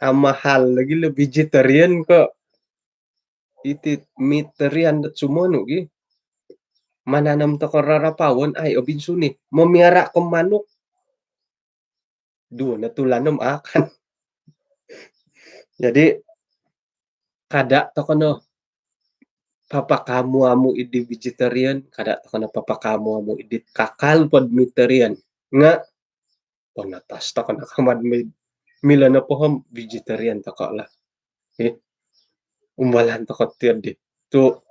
amahal lagi lo vegetarian ko iti meterian dot sumonu gi. Mananom toko rarapaon, ai obinsuni. Momiara' ko manuk, duo no tulan om akan. Jadi, kada' toko no papakamu-amu idi vegetarian, kada' toko no papakamu-amu idi kakal pod meterian. Nga ponotos toko no kamad mi-, milo nopo om vegetarian toko lah. Eh, umbalan toko tiyo di. Tu'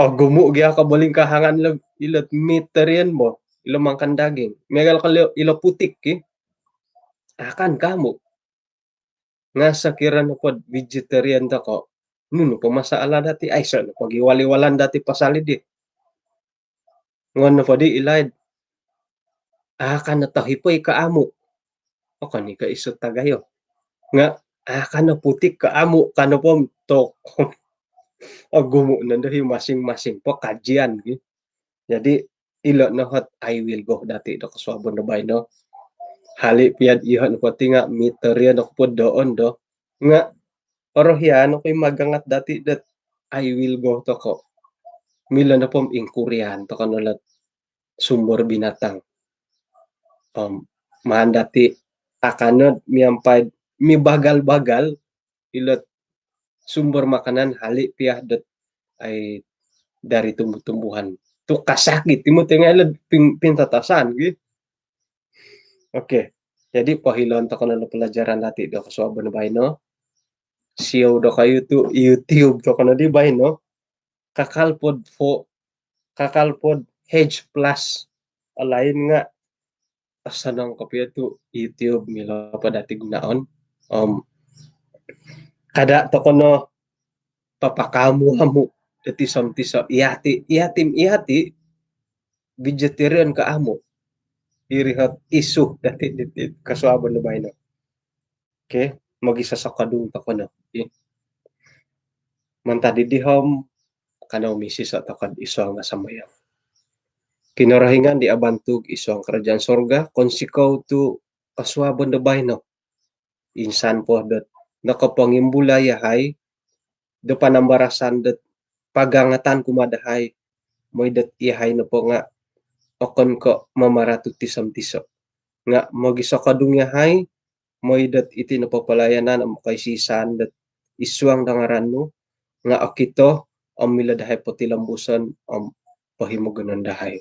ogumu' gia kobolingkahangan lo, ilo meterian bo, ilo mangakan daging. Miagal ko ilo, ilo putik ki. Akan kamu. Nga sokiro nopod vegetarian toko, nunu po masalah dati', aiso' nopo gi wali-walan dati' pasal idi. Ngon nopo di ilaid, akan no tohipoi ka amu'. Okon i ko iso' tagayo. Nga akan no putik ka amu', ka nopo om tok. Ogumu' nondo hi masing-masing po kajian gi. Jadi, ilo' no hot I will go dati' do kosuabon do baino. Hali' piad iyoho' nopo ti nga' meterian oku pod doon do. Nga' orohian oku i magangat dati' dot I will go toko'. Milo nopo om ingkurian toko' no lot sumber binatang. Om maan dati' akan nod miampai mibagal-bagal ilot sumber makanan hali' piya dot ai dari tumbuh-tumbuhan. Tu' kasakit timpu ti ngai' ilot pin-, pintatasan gi. Okey. Jadi pohiloon toko' no pelajaran dati' do kosuabon baino. Siou dokoyu tu' YouTube toko' no di baino. Kakal pod fo-, kakal pod H plus. Alain nga' osonong kopio tu' YouTube milo po dati' gunoon. Om kada' toko' no papakamu-amu' do tiso-tiso'. Iyati', iyati', iyati' vegetarian ka amu'. Iri hot isu dati' diti kosuabon do baino. Okey, mogisosokodung toko' no. Okey. Mantad dii om kanou misiso' toko'd id suang sambayang. Kinorohingan di abantug id suang karajaan sorga, kounsikou tu' kosuabon do baino insan po dot nokopongimbulai yahai do panambarasan dot pagangatan kumaa dahai, moi dot iyahai nopo nga' okon ko' mamaratu' tiso-tiso'. Nga' mogisokodung yahai, moi dot iti nopo palayanan om koisi-isaan dot id suang do ngaran nu nga' okito om milo dahai potilombuson om pohimogonon dahai.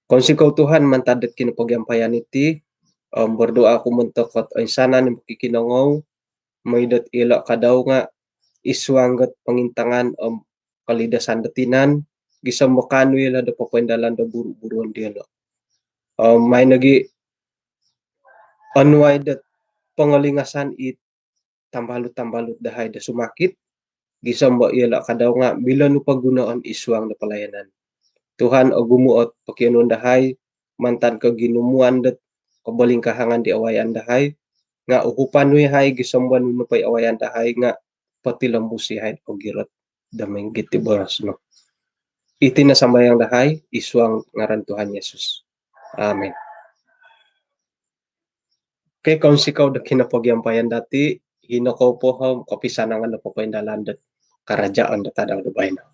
Kounsikou Tuhan mantad dot kinopogiampayan iti, Om berdoa oku montok dot oinsanan i mokikinongou, moi dot iyolo' kadau nga' id suang dot pongintangan om kolidasan do tinan, gisom do kaanu iyolo' do popoindalan do buru-buruon diyolo'. Om main nogi' onuai dot pongolingasan i tambalut-tambalut dahai do sumakit, gisom do iyolo' kadau nga' milo nu pogunoon id suang do palayanan. Tuhan, ogumu' ot pokionuon dahai mantad koginumuan dot kobolingkahangan di awayaan dahai, nga' uhupan nu iyahai gisom do nunu po i awayaan dahai nga' potilombus iyahai ogirot do minggit di boros nu. Iti no sambayang dahai id suang ngaran Tuhan Yesus. Amin. Okey, kounsikou do kinopogiampayan dati', hino kou po om kopisanangan do popoindalan dot karajaan do tadau do baino.